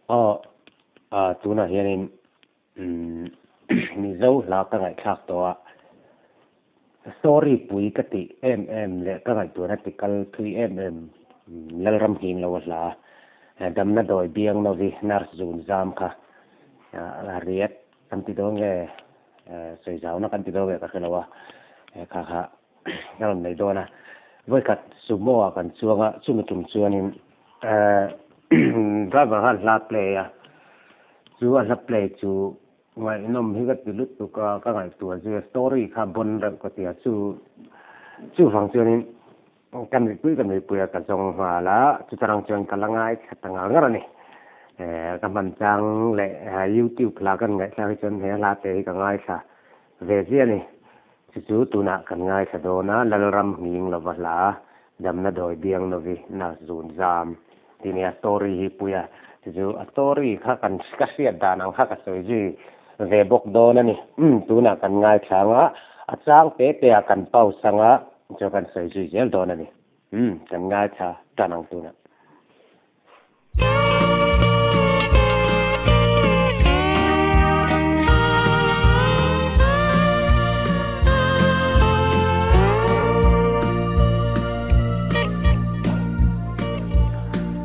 Aw tunah hianin Mizo hla ka ngaihthlak tawh a, story pui ka tih em em leh ka ngaihtuahna ti kal thui em em Lalram Nghing lo a hla Damna Dawi Biang Novi Nurse Zun Zam kha a riat kan ti dawn nge sawi zauna kan ti dawn nge ka hre lo a, kha kha ka rawn nei dawn a. Vawikhat sumo ah kan chuang a, chumi tum chuanin driver khan hla play a, chu a hla play chu ngaihnawm hi ka ti lutuk a, ka ngaihtuah zui a, story kha bon reuh ka ti a, chu chuvang chuanin ka nuihpui ka nuihpui a, ka zawng nghal a, chuta rang chuan ka la ngaithla ta ngar ngar a ni. Ka hman chang leh youtube hla kan ngaihthlak hi chuan he hla te hi ka ngaithla ve ziah a ni. Chu chu tunah kan ngaithla dawn a, Lalram nghing lova hla, Damna dawi biang novi nurse zun zam tih nia story hi pui a, chu chu a story kha kan ka hriat dan ang kha ka sawi zui ve bawk dawn a ni. Umm tunah kan ngaithla ang a, a chang te te ah kan pause ang a, chuan kan sawi zui zel dawn a ni. Umm kan ngaithla tan ang tunah.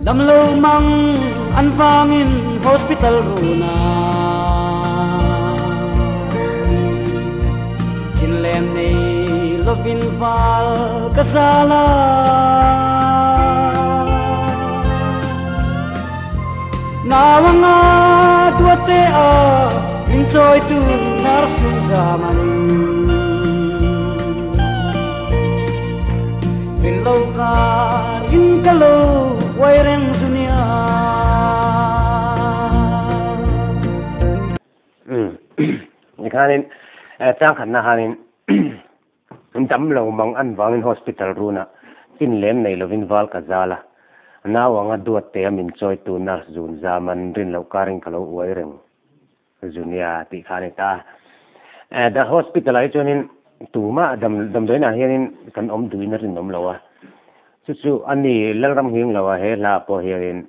Damlo mang an vangin hospital runa Chinlem nei lovin val ka zala Nauanga duate a min chawi tu nar sun zaman Rin lo kar in ka lo uai reng zu nia. Tikhanin changkhatna khanin Damlo mang an vangin hospital runah chin lem nei lovin val ka zal a, nau anga duat te a min chawitu nurse zun zam an rin loh karin ka lo uai reng zu nia tih kha a ni ta a. The hospital ah hi chuanin tumah damdawiinah hianin kan awm duhin a rinawm lo a, chu chu a ni Lalram nghing lo a he hla ah pawh hianin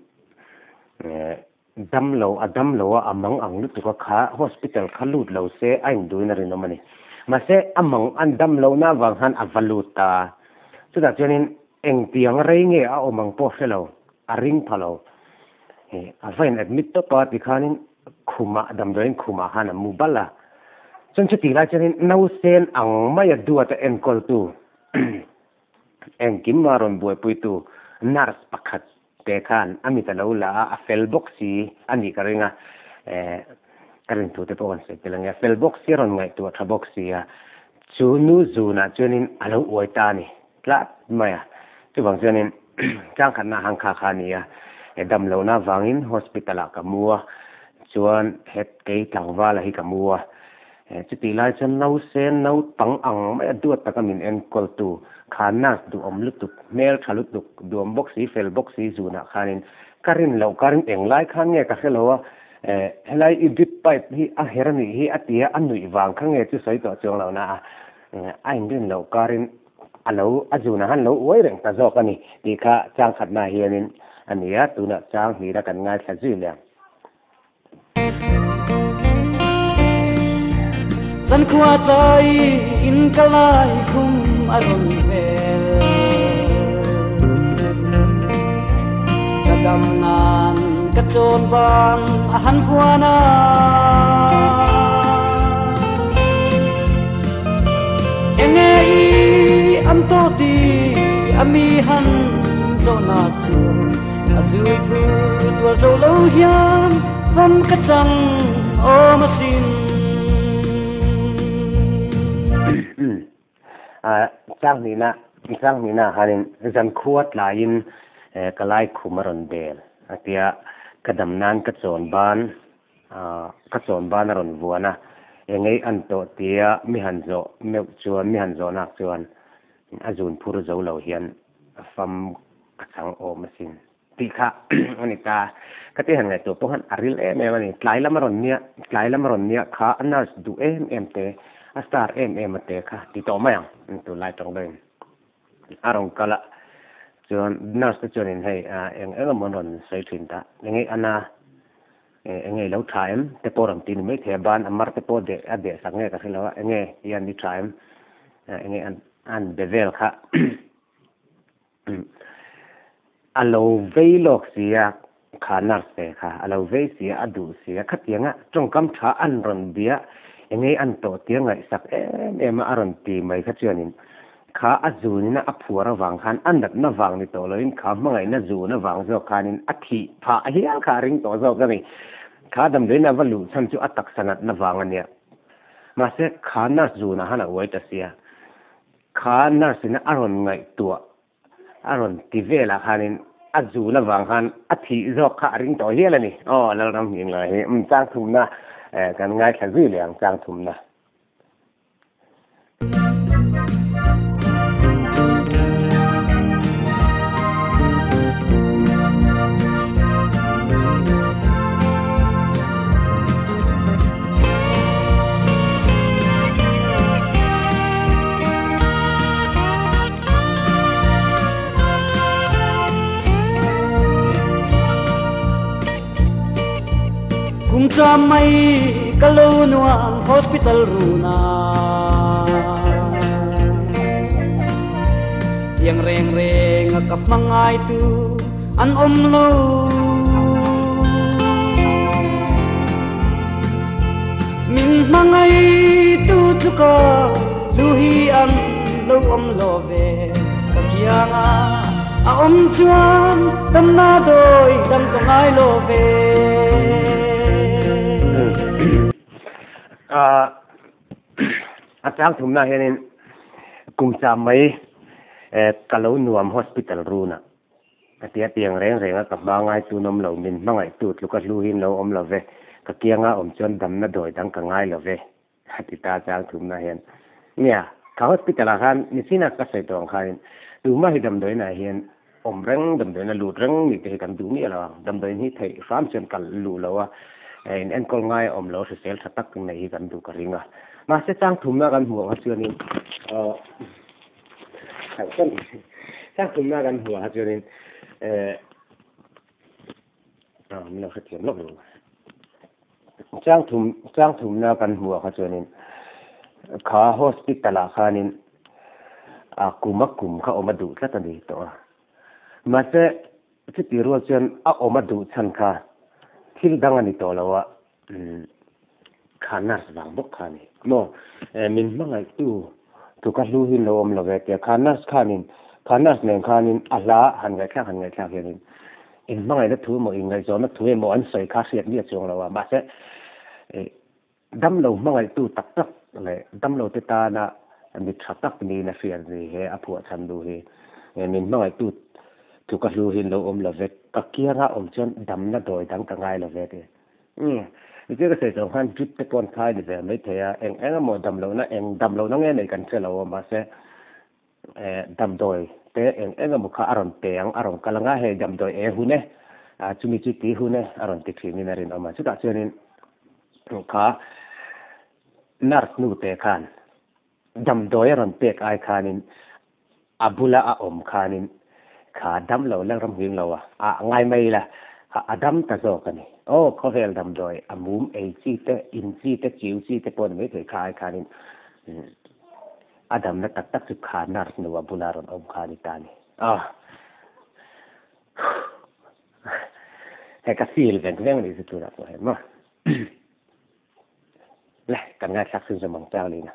Dam lo, a dam lo a, a mang ang lutuk a kha hospital kha lut lo se a induhin a rinawm a ni. Mahse, a mang an dam lohna avang khan a va lut ta. Chutah chuanin engtiang rei nge a awm ang pawh hre lo, a ring pha lo. A va in admit tawp a, tikhanin khumah, damdawiin khumah khan a mu bal a. Chuan chutih lai chuanin nausen ang maia duata enkawltu, engkim a rawn buaipuitu nurse pakhat Te khan a mit a lo la a, a fel bawk si a nih ka ring a, eh, ka rin thu te pawh kan sawi tel ange, a fel bawk si a rawn ngaihtuah tha bawk si a, chu nu zunah chuanin a lo uai ta a ni tlat mai a, chuvang chuanin tlangkhatna hang kha kha a ni a, eh, dam lohna avangin hospital ah ka mu a, chuan het kei tlangvala hi ka mu a, Chutih lai chuan nausen naupang ang mai a duat taka min enkawltu kha nurse duhawm lutuk, hmel tha lutuk, duhawm bawk si, fel bawk si zunah khanin ka rin loh ka rin eng lai khan nge ka hre lo a, helai i drip pipe hi a her a nih hi a ti a, a nuih vang kha nge chu sawi tawh chuang lo na a, a inrin loh karin a lo a zunah khan lo uai reng ta zawk a ni tih kha changkhatna hianin a ni a, tunah chang hlira kan ngaithla zui leh ang. Zankhua tlai in ka lai khum a rawn vel Ka dam nan ka chawn ban a han huan a Enge i an to ti a mi han zawhna chu A zui phu tuar zo lo hian fam ka chang awm asin. Chang hnihna chang hnihna ah khanin zankhua tlaiin ka lai khum a rawn bel a tia ka dam nan ka chawn ban ka chawn ban a rawn vuan a engei an tawh tia mi han zawh meuh chuan mi han zawh nak chuan a zun phur zo lo hian a fam ka chang awm asin tih kha a ni ta. Ka ti han ngaihtuah pawh khan a ril em em a ni. Tlai lam a rawn nia, tlai lam a rawn nia kha a nurse duh em em te, a star em em a te kha ti tawh mai ang tunlai tawng deuhin a rawn kal a. Chuan nurse te chuanin hei eng eng emaw an rawn sawi thin ta. Engei ana. Enge i lo tha em? Te pawh rawn ti ni maithei a, ban a mar te pawh deh a deh sak nge ka hre lo a, enge hian i tha em? Enge an an be vel kha a lo vei lawk si a, kha nurse ve kha a lo vei si a, a duh si a, khatianga tawngkam tha an rawn bia enge an tawh tia ngaihsak em em a a rawn ti mai kha chuanin Kha a zunina a phuar avang khan a natna vang ni tawh loin kha hmangaihna zun avang zawk khanin a thih phah hial kha a ring tawh zawk a ni. Kha damdawiin a va luh chhan chu a taksa natna vang a nia. Mahse, kha nurse zunah khan a uai ta sia. Kha nurse ina a rawn ngaihtuah a rawn ti velah khanin a zun avang khan a thih zawk kha a ring tawh hial a ni. Aw Lalram Hninglai hi chang thumna kan ngaithla zui leh ang chang thumna. Kum chuan mai ka lo nuam hospital runa Tiang reng reng a ka hmangai tu an awm lo Min hmangai tu tluka lu hi an lo awm lo ve ka kianga A awm chuan damna dawi dang ka ngai lo ve. A chang thumna hianin kum cham mai ka lo nuam hospital runa ka tia piang reng reng a, ka hma ngaitu nawm lo, min hmangaihtu tluka hlu hi lo awm lo ve, ka kianga awm chuan damna dawi dang ka ngai lo ve. A ti ta chang thumna hian, Nia, kha hospital ah khan nichin a ka sawi tawh ang khanin tumah hi damdawiin ah hian awm reng, damdawiin a lut reng nih te hi kan duh miah lo ang. Damdawiin hi theih hram chuan kal luh lo a, in enkawl ngai a awm lo, hrisel tha tak nei hi kan duh ka ring a. Mahse chang thumna kan hmuh ang kha chuanin aw chang thumna kan hmuh ang kha chuanin eh aw min lo hrethiam lawk lo. Chang thum chang thumna kan hmuh ah kha chuanin kha hospital ah khanin a kum a kum kha awm a duh tlat a ni tawh a. Mahse chuti rual chuan a awm a duh chhan kha thil dang a ni tawh lo a, kha nurse vang bawk kha a ni. Maw min hmangaihtu tluka hlu hi lo awm lo ve tia kha nurse khanin kha nurse nen khanin a hla han ngaihthlak han ngaihthlak hianin In hmangaihna thu emaw, in ngaihzawnna thu emaw an sawi kha hriat miah chuang lo a, mahse damlo hmangaihtu tak tak leh damlo te tana mi tha tak niin a hriat ni he a phuah chhan duh hi. Min hmangaihtu tluka hlu hi an lo awm lo ve, ka kianga awm chuan damna dawi dang ka ngai lo ve ti. Umm, nichina ka sawi tawh khan drip te pawh an khai ni ve maithei a, eng eng emaw damlohna eng damlohna nge nei kan hre lo a, mahse Damdawi te eng eng emaw kha a rawn pe ang, a rawn kal ang a, hei damdawi e hun e, chumi chu ti hun e a rawn ti thin in a rinawm a. Chutah chuanin kha nurse nu te khan damdawi a rawn pek ai khanin a bula a awm khanin kha dam lo la ram nghing lo a, a ngai mai ila a dam ta zawk a ni. Aw khawvel damdawi a mum ei chi te, in chi te, chiu chi te pawh ni maithei kha ai khanin A damna tak tak chu kha nurse nu a bula rawn awm kha a ni ta a ni. Ah. Hei ka feel veng veng a nih chu tunah pawh hian maw. Le, kan ngaithlak chhun zawm ang chang lina.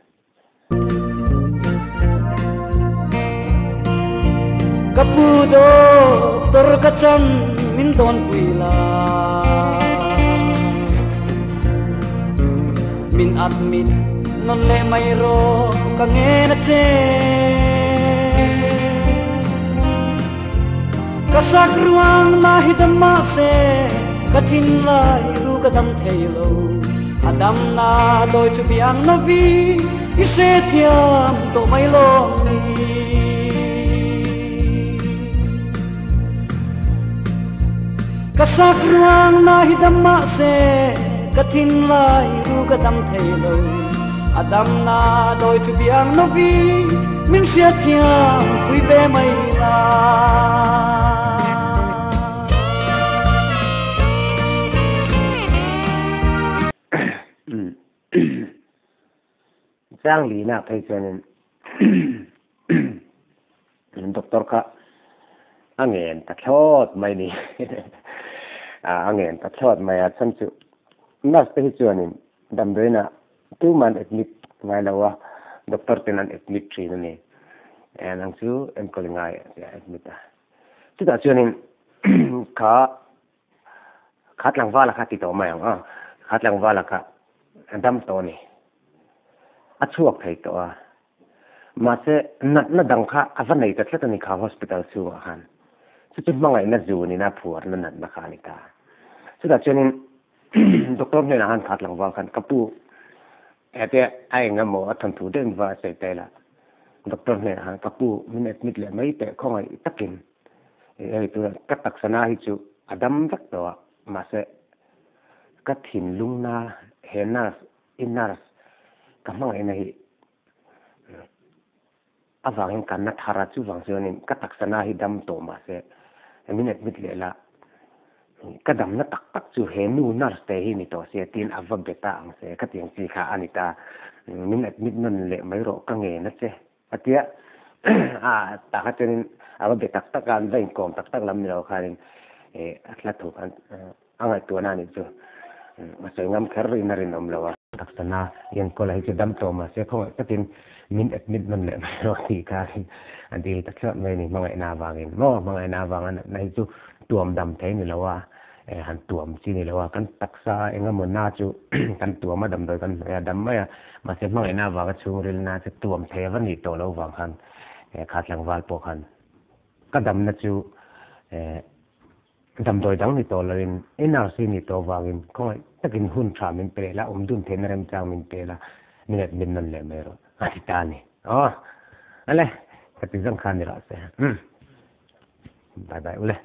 Ka pu doctor ka chan min dawn pui la. Min admit nawn leh mai rawh ka ngen a che. Ka sak ruang na hi dam mahse ka thinlai ru ka dam thei lo. A dam na dawi chu biang novi i hrethiam tawh mai lawm ni. Ka sak ruang na hi dam mahse ka thinlai ru ka dam thei lo. A dam na dawi chu biang novi min hriatthiam pui ve mai la. Chang lina phei chuanin doctor kha a ngen ta thlawt mai ni. A ngen ta thlawt mai a chhan chu nurse te hi chuanin damdawiin ah tuman admit ngai lo a, doctor ten an admit thin a ni. Nang chu enkawl i ngai a tia admit a. Chutah chuanin kha kha tlangvala kha ti tawh mai ang a, kha tlangvala kha a dam tawh a ni. A chhuak thei tawh a. Mahse, natna dang kha a va nei ta tlat a ni kha hospital chhungah khan. Chu chu hmangaihna zunin a phuarna natna kha a ni ta. Chutah chuanin doctor hnenah khan kha tlangval khan ka pu hete a eng emaw a thawnthu deuh in va a sawi ta ila. Doctor hnenah khan ka pu min admit leh mai teh khawngaih takin hei tunah ka taksa na hi chu a dam vek tawh a mahse ka thinlung na he nurse i nurse ka hmangaihna hi avangin ka na thar a chuvang chuanin ka taksa na hi dam tawh mahse min admit leh la ka damna tak tak chu he nu nurse te hi ni tawh sia tiin a va be ta ang se ka tiang chi kha a ni ta min admit nawn leh mai rawh ka ngen a che a tia a takah chuanin a va be tak tak a an va inkawm tak tak lam ni lo khanin a hla thu khan a ngaihtuahna a nih chu a sawi ngam kher in a rinawm lo a. Taksana enkawl a hi chu dam tawh mahse khawngaih takin min admit nawn leh mai rawh tih kha a dil ta thlawt mai a ni hmangaihna avangin maw hmangaihna avanga natna hi chu tuam dam thei ni lo a han tuam chi ni lo a kan taksa eng emaw na chu kan tuam a damdawi kan hnawih a dam mai a mahse hmangaihna avanga chhungrilna chu tuam thei ava nih tawh lo vang khan kha tlangval pawh khan ka damna chu Damdawi dang ni tawh loin NRC ni tawh vangin khawngaih takin hun tha min pe la, awm dun theihna remchang min pe la, min admit nawn leh mai rawh a ti ta a ni. Aw, ale, ka ti zawng kha ni rawh se. Umm. Bye bye ule.